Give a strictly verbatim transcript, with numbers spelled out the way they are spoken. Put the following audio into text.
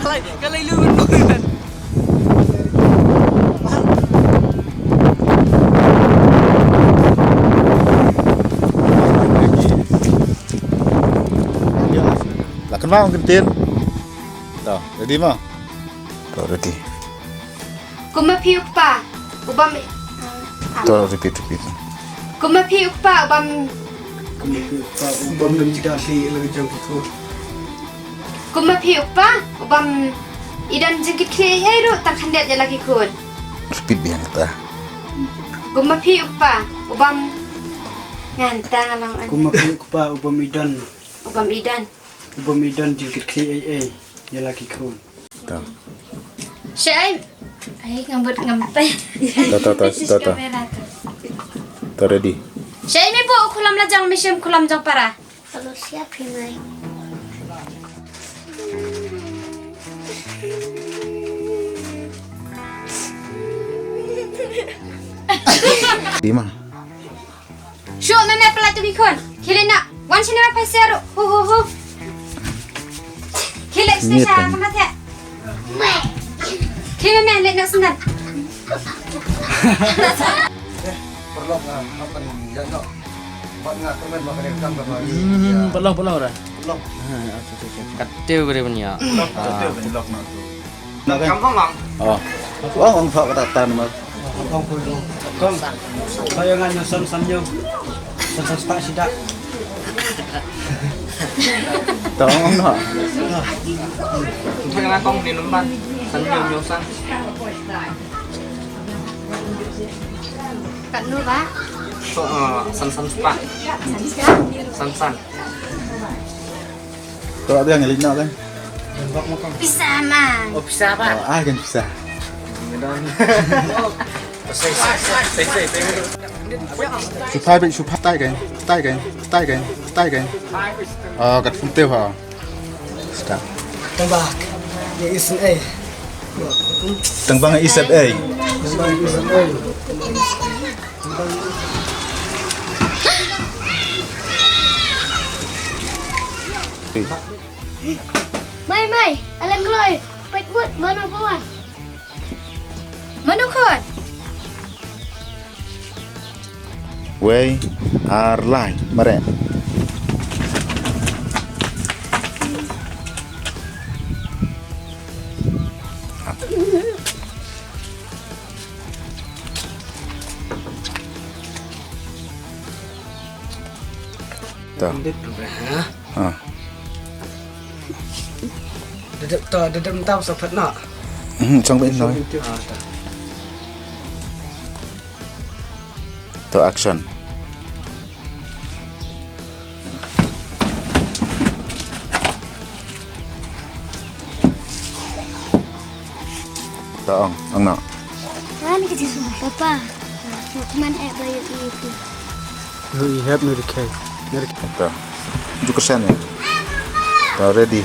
Ka lai, ka lai lu ban ban. La kynmaw ong kyntien. To, ready mo? To, ready. Kumba phi u kpa u bam. To, repeat, repeat. Kumba phi u kpa u bam. Kumba phi u kpa u bam ïa ki khun. Kumba phi u kpa u bam i don jingkitkhlieh ei ei ruh tang khyndiat ïa la ki khun. Repeat biang ta. Kumba phi u kpa u bam. Ngan ta nga long. Kumba phi u kpa u bam i don. U bam i don. U bam i don jingkitkhlieh ei ei ïa la ki khun. To. Shai. Ai, ngam bud ngam tai. To, to, to, to, to. Kamera to. To, ready. Shai, me buh u khulom la jong, me shim khulom jong para. Kalau siap hi mai. Dima. Shu, me me pala tu bikon. Khile na. Wan sini ma paisa ru. Hu hu hu. Khile sini sa kan mate. Khile me le na sunan. Perlu nga makan ya no. Buat nga kermen makan yang kam. Hmm, perlu perlu dah. Perlu. Ha, okey okey okey. Kata beri punya. Perlu kata perlu nak tu. Kampung, Bang. Oh. Ong ong thok kata tan ma. Kong kong kong. Kong. Bayangan nyong san san nyong. San san sepak sidak. Tong ong no. Tengah kong ni numpan. San nyong nyong san. Kat nu ba? So, eh, san san sepak. San san. To ada yang ngelik nak kan? Pisa ma. Oh, pisa apa? Oh, ah kan pisa. Shu phai bik, shu phai tai kan, tai kan, tai kan, tai kan. Oh, kat pun teu ha. Start. Tang ba. Ni isem eh. Tang ba isem eh. Tang ba isem eh. Mai mai, alang gloi, pet wut mano pawan. Mano khot? Wei, ar lai, mare. To. Ndit tu bre, ha? Ha. Dedep to, dedep mynta sa phet noh. Hmm, chang ba in noi. Ah, to. To, action. To ong, ong noh. Papa, man eh ba ïohi ïa phi. Ïohi hep, ïohi khie. Ïohi khie. To. Ju kyrsan ïa. To, ready.